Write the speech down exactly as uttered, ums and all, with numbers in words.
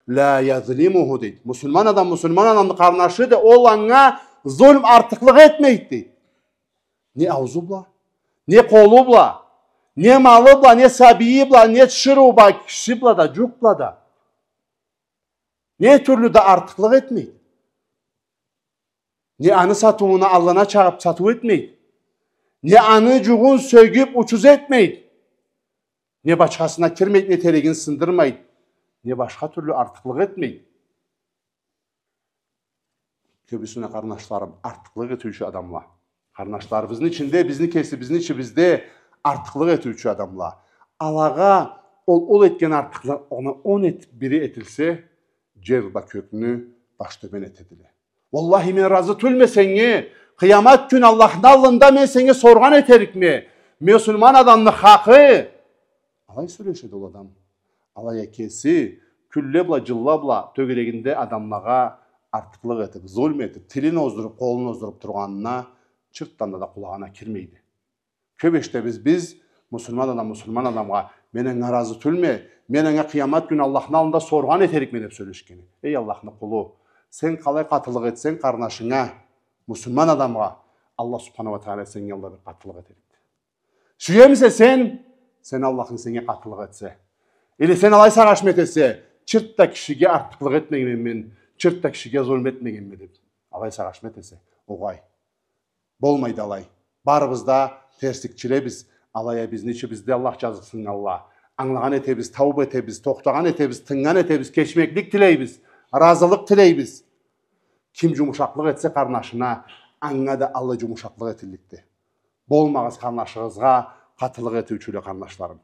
لا يظلمه, дейди. Муслиман адам муслиман адамны къарнашыды, ол анга зулм, артыкълыкъ этмейди, дейди. Не аузу бла, не къолу бла, не малы бла, не сабийи бла, не тиширыу бла, киши бла да, джукъ бла да. Не тюрлю да артыкълыкъ этмейди. Не аны сатыууна аллына чагъыб сатыу этмейди. Не аны джугъун сёгюб учуз этмейди. Не бачхасына кирмейди, не терегин сындырмайды. Не башха тюрлю артыкълыкъ этмейди. Кёбюсюне, къарнашларым, артыкълыкъ этиучю адамла. Къарнашларыбызны ичинде, бизни кесибизни ичибизде артыкълыкъ этиучю адамла. Алагъа ол, ол этген артыкълыкъ, огъуна он эт-, бири этилсе, джер бла кёкню баш тёбен этедиле. Уаллахи, мен разы тюлме сеннге. Къыямат кюн Аллахны аллында мен сеннге соргъан этерикме. Муслиман адамны хакъы. Алай сёлешеди ол адам. Алай а кеси кюнле бла, джылла бла тёгерегинде адамлагъа артыкълыкъ этиб, зулм этиб, тилин оздуруб, къолун оздуруб тургъанына чыртдан да къулагъына кирмейди. Кёб эшитебиз биз, муслиман адам муслиман адамгъа: «Мен анга разы тюлме, мен анга къыямат кюн Аллахны аллында соргъан этерикме», — деб сёлешгени. Эй Аллахны къулу, сен къалай къатылыкъ этсенг къарнашынга, муслиман адамгъа, Аллах субханаху уа тагъала сеннге алай бир къатылыкъ этерикди. Сюемисе сен, сен Аллахынг сеннге къатылыкъ этсе? Или сен алай сагъыш этемисе, чырт да кишиге артыкълыкъ этмегенме мен, чырт да кишиге зулм этмегенме деб, алай сагъыш этемисе? Огъай. Болмайды алай. Барыбыз да терсликчилебиз. Алай а бизни ичибизде, Аллах джазыкъсыннганла, ангылагъан этебиз, тауба этебиз, тохтагъан этебиз, тыннган этебиз, кечмеклик тилейбиз, разылыкъ тилейбиз. Ким джумушакълыкъ этсе къарнашына, анга да алай джумушакълыкъ этилликди. Болмагъыз къарнашыгъызгъа къатылыкъ этиучюле, къарнашларым.